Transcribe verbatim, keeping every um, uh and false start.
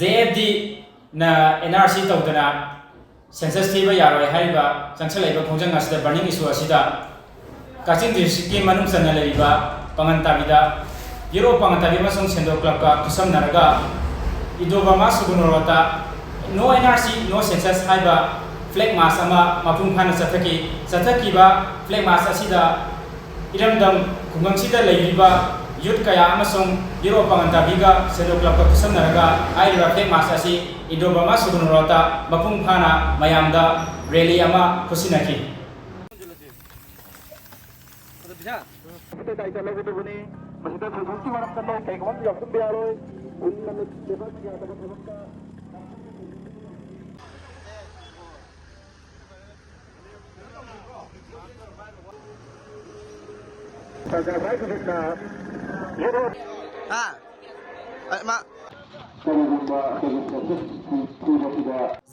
J F ꯗꯤꯅ N R C ꯇꯧꯗꯅ census ꯊꯤꯕ ꯌꯥꯔꯣꯏ ꯍꯥꯏꯔꯤꯕ ꯆꯪꯁꯤꯜꯂꯛꯏꯕ ꯈꯣꯡꯖꯪ ꯑꯁꯤꯗ, ꯕꯔꯅꯤꯡ ꯏꯁꯨ ꯑꯁꯤꯗ, ꯀꯛꯆꯤꯡ ꯗꯤꯁꯇ꯭ꯔꯤꯛꯀꯤ ꯃꯅꯨꯡ ꯆꯟꯅ ꯂꯩꯔꯤꯕ ꯄꯥꯉꯟ ꯇꯥꯕꯤꯗ, ꯌꯨꯔꯣꯞ ꯄꯥꯉꯟ ꯇꯥꯕꯤ ꯑꯃꯁꯨꯡ ꯁꯦꯟꯗꯣ ꯀ꯭ꯂꯕꯀ ꯈꯨꯠꯁꯝꯅꯔꯒ ꯏꯟꯗꯣ ꯕꯔꯃꯥ ꯁꯨꯒꯨꯅꯨ ꯔꯣꯗꯇ "No N R C, No Census" ꯍꯥꯏꯕ ꯐ꯭ꯂꯦꯛ ꯃꯥꯔꯆ ꯑꯃ ꯃꯄꯨꯡ ꯐꯥꯅ ꯆꯠꯊꯈꯤ꯫ ꯆꯠꯊꯈꯤꯕ ꯐ꯭ꯂꯦꯛ ꯃꯥꯔꯆ ꯑꯁꯤꯗ ꯏꯔꯝꯗꯝ ꯈꯨꯡꯒꯪꯁꯤꯗ ꯂꯩꯔꯤꯕ ꯌꯨꯠ ꯀꯌꯥ ꯑꯃꯁꯨꯡ ꯌꯨꯔꯣꯞ ꯄꯥꯉꯟ ꯇꯥꯕꯤꯒ ꯁꯦꯟꯗꯣ ꯀ꯭ꯂꯕꯀ ꯈꯨꯠꯁꯝꯅꯔꯒ ꯍꯥꯏꯔꯤꯕ ꯐ꯭ꯂꯦꯛ ꯃꯥꯔꯆ ꯑꯁꯤ ꯏꯟꯗꯣ ꯕꯔꯃꯥ ꯁꯨꯒꯨꯅꯨ ꯔꯣꯗꯇ ꯃꯄꯨꯡ ꯐꯥꯅ ꯃꯌꯥꯝꯗ ꯔꯦꯂꯤ ꯑꯃ ꯈꯨꯠꯁꯤꯟꯅꯈꯤ꯫ ꯃꯁꯤꯗ ꯗꯥꯏꯇ ꯂꯧꯒꯗꯕꯅꯤ꯫ ꯃꯁꯤꯗ ꯁꯦꯟꯁꯁꯀꯤ ꯃꯔꯝꯗ ꯂꯧ ꯀꯩꯒꯨꯝꯕ ꯑꯃꯁꯨ ꯌꯥꯎꯁꯤꯟꯕ ꯌꯥꯔꯣꯏ꯫ ꯄꯨꯟꯅ ꯂꯦꯞꯄ ꯌꯥꯗꯕ ꯊꯕꯛꯇ ꯁꯔꯀꯥꯔ ꯈꯨꯗꯤꯡꯅ ꯌꯦꯠꯂꯣ꯫ ꯍꯥ? ꯑ, ꯃꯥ ꯀꯔꯤꯒꯨꯝꯕ ꯑꯩꯈꯣꯏꯒꯤ ꯁꯦꯟꯁꯁ ꯊꯤꯕꯁꯤꯗ